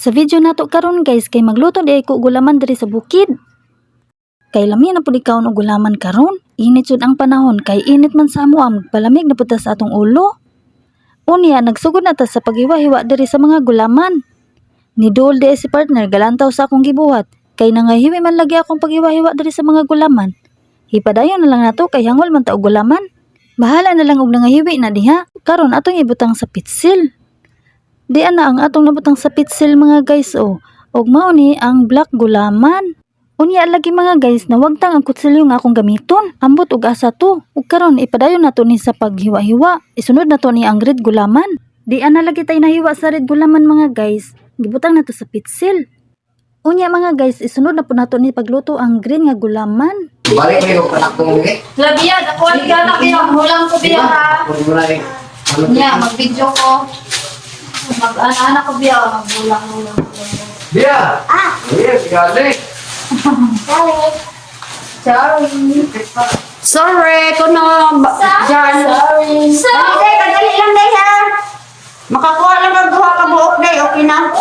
Sa video nato karon, guys, kay magluto diay ko gulaman diri sa bukid. Kay lami na pud ikaw og gulaman karon. Init jud ang panahon, kay init man sa amo, magpalamig na pud ta sa atong ulo. Unya nagsugod na ta sa paghiwa-hiwa diri sa mga gulaman. Niduol diay si partner, galantaw sa akong gibuhat kay nangahiwi man lagi akong paghiwa-hiwa diri sa mga gulaman. Ipadayon na lang nato kay hangol man ta og gulaman. Bahala na lang og nangahiwi na diha. Karon atong ibutang sa pitsil. Di ana ang atong nabutang sa pitsil, mga guys, oh. Og mao ni ang black gulaman. Unya lagi, mga guys, nawagtang ang kutsilyo nga akong gamiton. Ambot og asa to. Ug karon ipadayon nato ni sa paghiwa-hiwa. Isunod nato ni ang red gulaman. Di ana lagi tay nahiwa sa red gulaman, mga guys. Gibutang nato sa pitsil. Unya, mga guys, isunod na po nato ni pagluto ang green nga gulaman. Balik mo yung panak kong eh. Labiya, ako ang gana biya, hulang ko biya ha. Wala eh. Ano? Nya, mag-video ko. Mag-ana ko biya, magbulang-bulang. Biya! Ah! Biya, sigali. Sorry. Sorry, kuno dyan. Sorry. Dali, day, kadali lang, day, ha. Makakuha lang ang duha ka buok, day, okay na.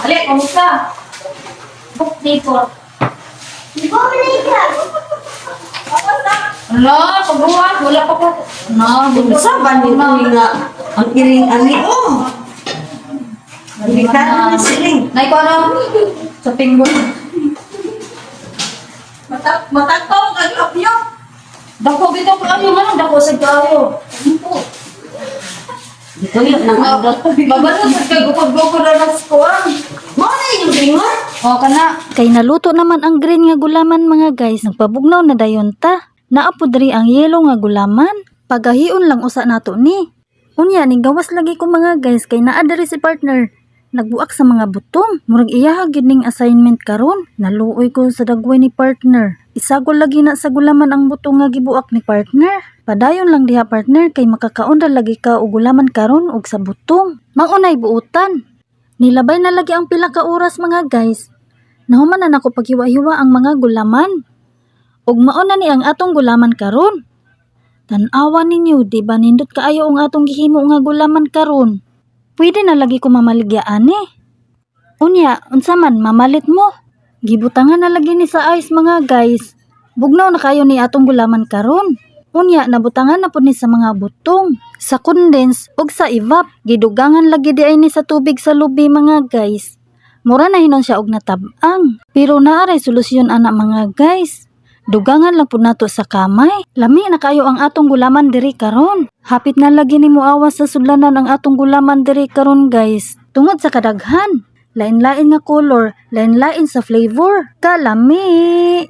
Ali, kumusta? Book dito. Ala, pagbuhat, wala pa ko. Na, Unsa ba ni uy nga ang iring ani oh. Delikado na siling. Nay ko ano? Sa pinggon. Matagpaw ang apyo. Dako bitaw kaayo man, dako sa kaayo. Ano po? Tuyo nang andot. Babalo sa kay gukod-gukod na ng skuan. Mo na inyong dringon? O kana. Kay naluto naman ang green nga gulaman, mga guys, nagpabugnaw na dayon ta. Naa po diri ang yellow nga gulaman. Pagahion lang usa nato ni. Unya ning gawas lagi ko, mga guys, kay naa diri si partner. Nagbuak sa mga butong. Murag iyaha gyud ning assignment karon. Naluoy ko sa dagway ni partner. Isagol lagi na sa gulaman ang butong nga gibuak ni partner. Padayon lang diha, partner, kay makakaon ra lagi ka og gulaman karon og sa butong. Maunay buutan. Nilabay na lagi ang pila ka oras, mga guys. Nahuman na nako paghiwa-hiwa ang mga gulaman. Ug mao na ni ang atong gulaman karon. Tan-awa ninyo, di ba nindot kaayo ang atong gihimo nga gulaman karon? Pwede na lagi ko mamaligya ani. Unya, unsa man mamalit mo? Gibutangan na lagi ni sa ice, mga guys. Bugnaw na kayo ni atong gulaman karon. Unya, nabutangan na pud ni sa mga butong, sa condense ug sa evap. Gidugangan lagi di ay ni sa tubig sa lubi, mga guys. Mura na hinon siya og natab-ang. Pero naaray solusyon ana, mga guys. Dugangan lang pud nato sa kamay. Lami na kayo ang atong gulaman diri karon. Hapit na lagi ni moawas sa sudlanan ang atong gulaman diri karon, guys. Tungod sa kadaghan. Lain-lain nga color, lain-lain sa flavor. Kalami!